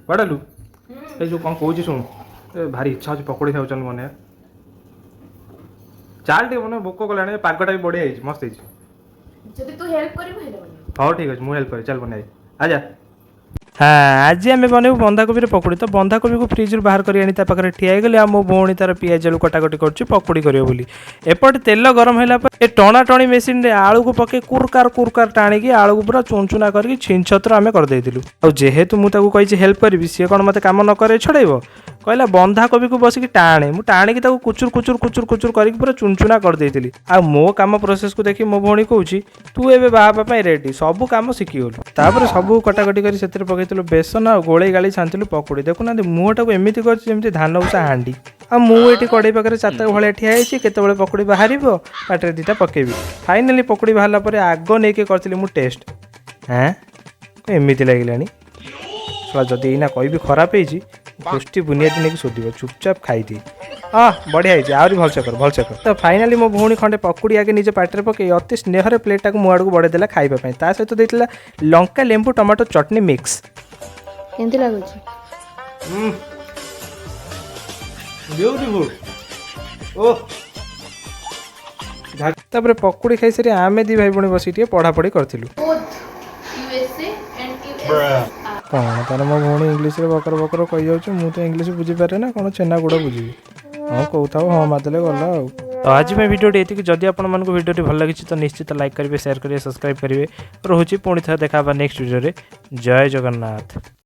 କୁଆଡ଼େ? ଏଇ ଯୋଉ କ'ଣ କହୁଛି ଶୁଣୁ। ଏ ଭାରି ଇଚ୍ଛା ଅଛି ପକୋଡ଼ି ଖାଇବାକୁ, ଚାଲ ବନେଇବା। ଚାଲ ଟିକେ ବନେଇବା, ଭୋକ କଲାଣି। ପାଗଟା ବି ବଢ଼ିଆ ହେଇଛି, ମସ୍ତ ହେଇଛି। ଯଦି ତୁ ହେଲ୍ପ କରିବୁ ହେଲେ ବନେଇବୁ। ହଉ, ଠିକ୍ ଅଛି, ମୁଁ ହେଲ୍ପ କରିବି, ଚାଲ ବନେଇବା ଆଜା। ହଁ, ଆଜି ଆମେ ବନେଇବୁ ବନ୍ଧାକୋବିର ପକୋଡ଼ି। ତ ବନ୍ଧାକୋବିକୁ ଫ୍ରିଜ୍ରୁ ବାହାର କରି ଆଣି ତା ପାଖରେ ଠିଆ ହେଇଗଲି ଆଉ ମୋ ଭଉଣୀ ତାର ପିଆଜ ଆଳୁ କଟାକଟି କରୁଛି ପକୋଡ଼ି କରିବ ବୋଲି। ଏପଟେ ତେଲ ଗରମ ହେଲା ପରେ ଏ ଟଣାଟଣି ମେସିନରେ ଆଳୁକୁ ପକେଇ କୁରକାର କୁରକାର ଟାଣିକି ଆଳୁକୁ ପୁରା ଚୁନଚୁନା କରିକି ଛିନଛତ୍ର ଆମେ କରିଦେଇଥିଲୁ। ଆଉ ଯେହେତୁ ମୁଁ ତାକୁ କହିଛି ହେଲ୍ପ କରିବି, ସିଏ କ'ଣ ମୋତେ କାମ ନ କରେ ଛଡ଼େଇବ? କହିଲା, ବନ୍ଧାକୋବିକୁ ବସିକି ଟାଣେ। ମୁଁ ଟାଣିକି ତାକୁ କୁଚୁର କୁଚୁର କୁଚୁର କୁଚୁର କରିକି ପୁରା ଚୁନଚୁନା କରିଦେଇଥିଲି। ଆଉ ମୋ କାମ ପ୍ରୋସେସକୁ ଦେଖି ମୋ ଭଉଣୀ କହୁଛି, ତୁ ଏବେ ବାହା ହେବା ପାଇଁ ରେଡ଼ି, ସବୁ କାମ ଶିଖିଗଲୁ। ତାପରେ ସବୁ କଟାକଟି କରି ସେଥିରେ ପକେଇଥିଲୁ ବେସନ ଆଉ ଗୋଳେଇ ଗାଳି ଛାଣିଥିଲୁ ପକୋଡ଼ି। ଦେଖୁନାହାନ୍ତି, ମୁହଁଟାକୁ ଏମିତି କରିଛି ଯେମିତି ଧାନ ଉଷା ହାଣ୍ଡି। ଆଉ ମୁଁ ଏଠି କଡ଼େଇ ପାଖରେ ଚାତକ ଭଳିଆ ଠିଆ ହେଇଛି, କେତେବେଳେ ପକୋଡ଼ି ବାହାରିବ, ପାଟିରେ ଦୁଇଟା ପକେଇବି। ଫାଇନାଲି ପକୋଡ଼ି ବାହାରିଲା ପରେ ଆଗ ନେଇକି କରିଥିଲି ମୁଁ ଟେଷ୍ଟ। ହେଁ, ଏମିତି ଲାଗିଲାଣି ଶଳା, ଯଦି ଏଇନା କହିବି ଖରାପ ହେଇଛି, ଗୋଷ୍ଠୀ ବୁନିଆଦି ନେଇକି ଶୋଧିବ। ଚୁପଚାପ ଖାଇଦିଏ। ଆহ, ବଢ଼ିଆ ହେଇଛି, ଆହୁରି ଭଲସେ କର, ଭଲସେ କର। ତ ଫାଇନାଲି ମୋ ଭଉଣୀ ଖଣ୍ଡେ ପକୁଡ଼ି ଆଗେ ନିଜ ପାଟିରେ ପକେଇ ଅତି ସ୍ନେହରେ ପ୍ଲେଟ୍ଟାକୁ ମୋ ଆଡ଼କୁ ବଢ଼େଇ ଦେଲା ଖାଇବା ପାଇଁ। ତା ସହିତ ଦେଇଥିଲା ଲଙ୍କା, ଲେମ୍ବୁ, ଟମାଟୋ ଚଟଣି ମିକ୍ସ। କେମିତି ଲାଗୁଛି? ବ୍ୟୁଟିଫୁଲ୍ ଓ। ତାପରେ ପକୁଡ଼ି ଖାଇସାରି ଆମେ ଦି ଭାଇ ଭଉଣୀ ବସିକି ଟିକେ ପଢ଼ାପଢ଼ି କରିଥିଲୁ। Both USA and USSR. କ'ଣ ତାର ମୋ ଭଉଣୀ ଇଂଲିଶରେ ବକର ବକର କହିଯାଉଛି। ମୁଁ ତ ଇଂଲିଶ ବୁଝିପାରେ ନା, କ'ଣ ଛେନାଗୁଡ଼ ବୁଝିବି? ହଁ, କହୁଥାଉ, ହଁ ମାରିଦେଲେ ଗଲା। ଆଉ ତ ଆଜି ପାଇଁ ଭିଡ଼ିଓଟି ଏତିକି। ଯଦି ଆପଣମାନଙ୍କୁ ଭିଡ଼ିଓଟି ଭଲ ଲାଗିଛି, ତ ନିଶ୍ଚିତ ଲାଇକ୍ କରିବେ, ସେୟାର କରିବେ, ସବସ୍କ୍ରାଇବ୍ କରିବେ। ରହୁଛି, ପୁଣି ଥରେ ଦେଖା ହେବା ନେକ୍ସଟ ଭିଡ଼ିଓରେ। ଜୟ ଜଗନ୍ନାଥ।